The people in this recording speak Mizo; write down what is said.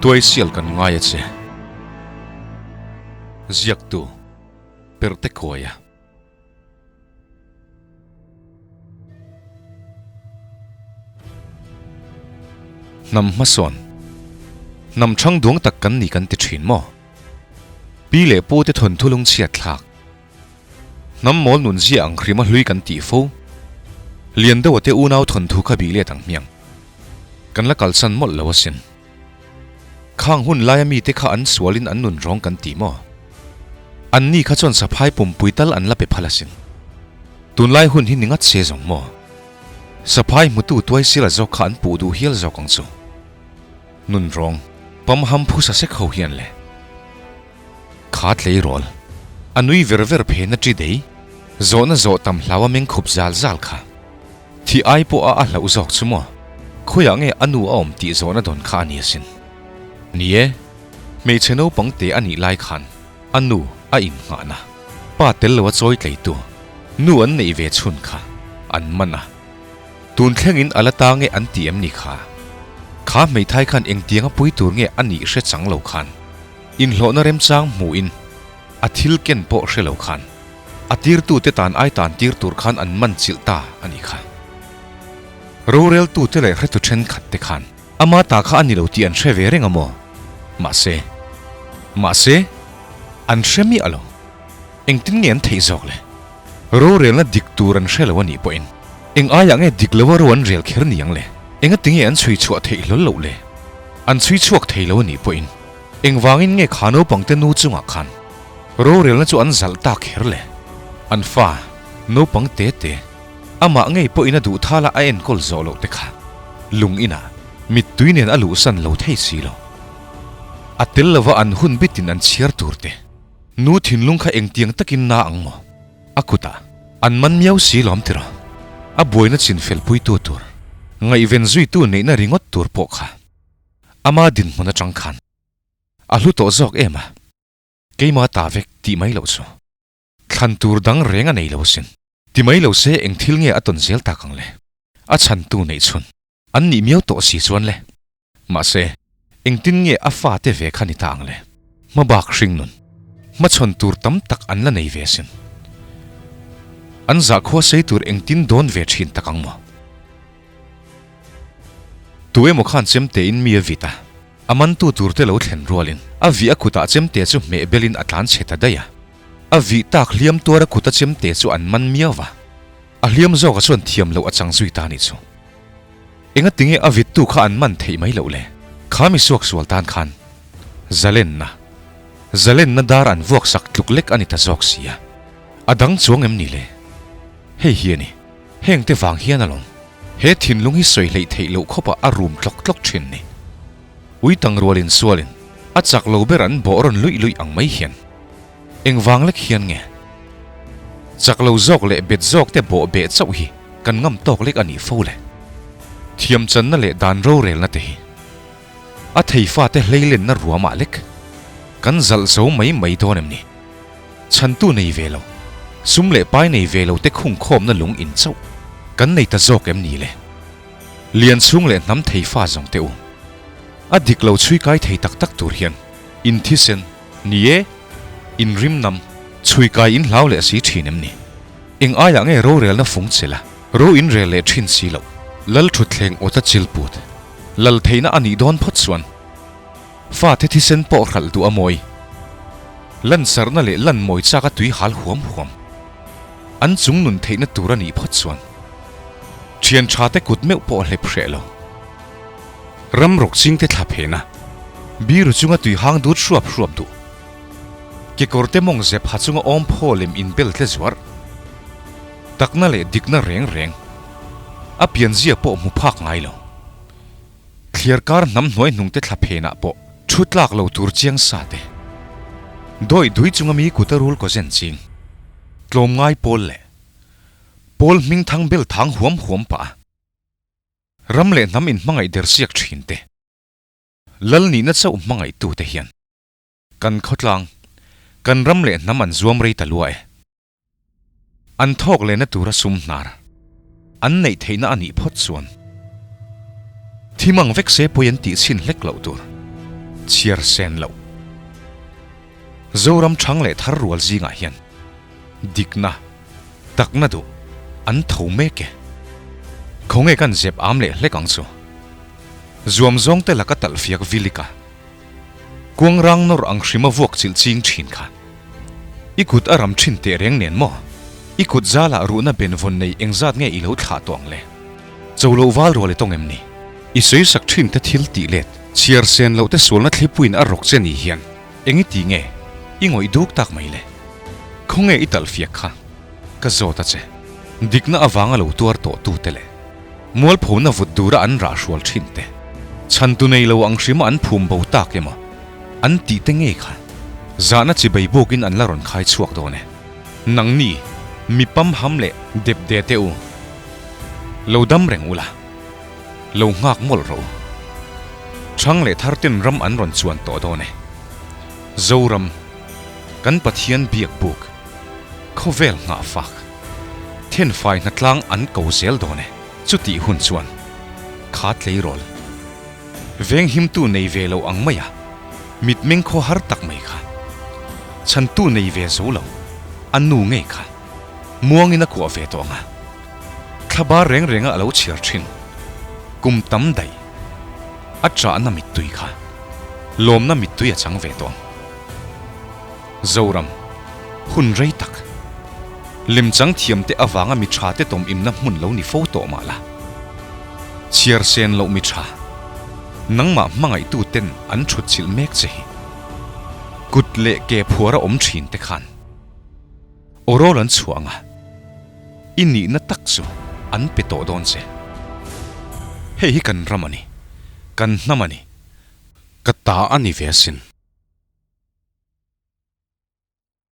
Tuaisial kan ngai a che. Ziaktu, Perhte Khuaia. Hnam hmasawn, Hnam thang duang tak kan ni kan ti thin maw? Pi leh pu te thawnthu lungchhiat thlak. Hnam mawl nun zia ang hrima hlui kan tih fo. Lian deuha te unau thawnthu kha bih let ang hmiang. Kan la kalsan mawlh lo asin. Khang hun laia mite kha an sualin an nun rawng kan ti maw? Anni kha chuan saphai pumpui tal an la pe phal asin. Tunlai hun hi ni ngat se zawng maw? Saphai hmutu tuai sila zawk kha an puh duh hial zawk ang chu. Nun rawng, pamham phusa sek ho hian le. Kha tleirawl, a nui ver ver phe na ṭi dei, zawhna zawh tam hlau a meng khup zal zal kha. Thi ai pawh a a hlauh zawk chu maw? Khawiah nge a nu a awm tih zawhna dawn kha a ni asin. Ni e, hmeichhe naupang te a nih lai khan a nu a innghahna, pa tel lo a chawi tleitu, nu an neih ve chhun kha an man a. Tun thlengin a la ta nge an ti em ni kha? Kha hmeithai khan engtiang a pui tur nge a nih hre chang lo khan inhlawhna remchang hmuhin a thil ken pawh hre lo khan A tirtute tan ai tan tir tur khan an man chilh ta a nih kha. Roreltute leh hretu thenkhat te khan ama ta kha a ni lo tih an hre ve reng a maw? Mahse, mahse, an hre miah lo. Engtin nge an theih zawk le? Rorelna dik tur an hre lo a nih pawhin eng aiah nge dik loa ro an rel kher ni ang le? Engati nge an chhui chhuah theih hlawl loh le? An chhui chhuak thei lo a nih pawhin engvangin nge kha naupangte nu chungah khan Rorelna chu an zalh tak kher le. An fa, naupang te te, amah ngei pawhin a duh thala a enkawl zawh loh te kha lung inah mittui nen a luhsan lo thei si lo. A tel lova an hun bitin an chhiar tur te, nu thinlung kha engtiang takin na ang maw? A kutah an man miau si lawm tiraw? A buaina chin felpuitu tur, ngaihven zuitu neihna ringawt tur pawh kha ama dinhmun atang khan a hlu tawh zawk em a? Keimah ta vek tih mai loh chu thlan tur dang reng a nei lo asin. Ti mai lo se eng thil nge a tawn zel tak ang le? A chhantu neih chhun an nih miau tawh si chuan le. Mahse, engtin nge a fate ve kha ni ta ang le? Hmabak hring nun, hmachhawn tur tam tak an la nei ve asin. An zahkhua sei tur engtin dawn ve thin tak ang maw? Tu emaw khan chemtein mi a vit a. A mantu turte lo thlen rualin a vih a kutah chemte chu hmeh belin a tlan chhe ta daih a. A vih tak hliam tuar a kuta chemte chu an man miau va. A hliam zawka chuan thiam loh a chang zui ta nih chu. Engatinge a vittu kha an man theih mai loh le? Kha mi suaksual tan khan zalenna, zalenna dar an vuak sak tluk lek a ni ta zawk si a. A dang chuang em ni le? Hei hi a ni. Hengte vang hian alawm. He thinlung hi sawi hleih theih loh khawpah a rum tlawk tlawk thin ni. Ui tangrualin sualin a chak lo ber an bawh rawn luih luih ang mai hian engvang lek hian nge chak lo zawk leh bet zawk te bawh beh chauh hi kan ngam tawk lek a nih fo le. Thiamchanna leh dan rorelna te hi a thei fate hleilenna ruamah lek kan zalh zo mai mai dawn em ni? Chhantu nei ve lo, sum leh pai nei ve lo te khungkhawmna lung in chauh kan nei ta zawk em ni le? Lian chhung leh hnam thei fa zawng teh u. A dik lo chhui kai thei tak tak tur hian in thisen, ni e, in rim nam, chhui kai in hlau leh si thin em ni? Eng aiah nge rorelna fung che la, ro in rel leh thin si loh? Lal thutthleng awta chil put, lal theihna a nih dawn phawt chuan Fate thisen pawh hralh duh a mawi. Lansarhna leh lan mawi chak a tui hal huam huam. An chung nun theihna tur a nih phawt chuan thian tha te kut meuh pawh hlep hreh lo. Ram rawk ching te thla phena biru chunga tui hang dut hruap hruap duh. Kekawr te mawng zep ha chunga awm phaw lem inbel tle zuar. Takna leh dikna reng reng a pianzia pawh hmu phak ngai lo. Thliar kar hnam hnuai hnungte thla phenah pawh thu tlak lo tur chiang sa te. Dawih dui chunga mi kuta rul kaw zen ching, tlawmngai pawl leh pawl hming thang bel thang huam huam pah a, ram leh hnam inhmangaih der siak thin te, lal nihna chauh hmangaihtu te hian kan khawtlang, kan ram leh hnam an zuam rei ta lua e. An thawk lehna tura sum hnar an neih theihna a nih phawt chuan thim ang vek se pawi an tih chhin hlek loh tur. Chhiar sen loh. Zoram thang leh thar rual zingah hian dikna, takna duh an tho mek e. Khawnge kan zep am leh hlek ang chu. Zuam zawng te laka talh fiak vilik a, kuang rang nawr ang hrima vuak chilh ching thin kha. I kut a ram thin teh reng nen maw? I kut zalah ruhna benvawn nei engzat nge i lo thlah tawh ang le? Cho loh val rual i tawng em ni? I sawisak thin te thil tih let chhiar sen loh te sualna thlipuiin a rawk che ni hian eng i ti nge i ngawih duk tak mai le? Khawnge i talh fiak kha? Ka zawt a che. Dikna avanga lo tuar tawh tu te leh mualphona vut dura an rah hrual thin te, chhantu nei lo ang hrima an phum bo tak emaw an tih te ngei kha zahna chibei bukin an la rawn khai chhuak dawn e. Nangni mi pamham leh depde te u, lo dam reng ula, lo nghak mawlh rawh u. Thang leh thar ten ram an rawn chuan tawh dawn e. Zoram, kan Pathian biak buk, khawvel nghah fak, thenfai hnatlang an ko zel dawn e. Chutih hun chuan kha tleirawl, venghimtu nei ve lo ang mai a, mitmeng khaw har tak mai kha, chhantu nei ve zo lo, a nu ngei kha, muangin a kuah ve tawh ang a. Thla bar reng renga a lo chhiar thin. Kum tam daih a chahna mittui kha lawmna mittui a chang ve tawh ang. Zoram, hun rei tak, lemchang thiamte avanga mi tha te tawm imna hmun lo ni fo tawh mah la. Chhiar sen loh mi tha, nangmah hmangaihtu ten an thut chilh mek che hi. Kut leh ke phuara awm thin te khan. Aw rawl an chhuah ang a, i nihna tak chu an pe tawh dawn che. Hei hi kan ram a ni, kan hnam a ni, ka ta a ni ve asin.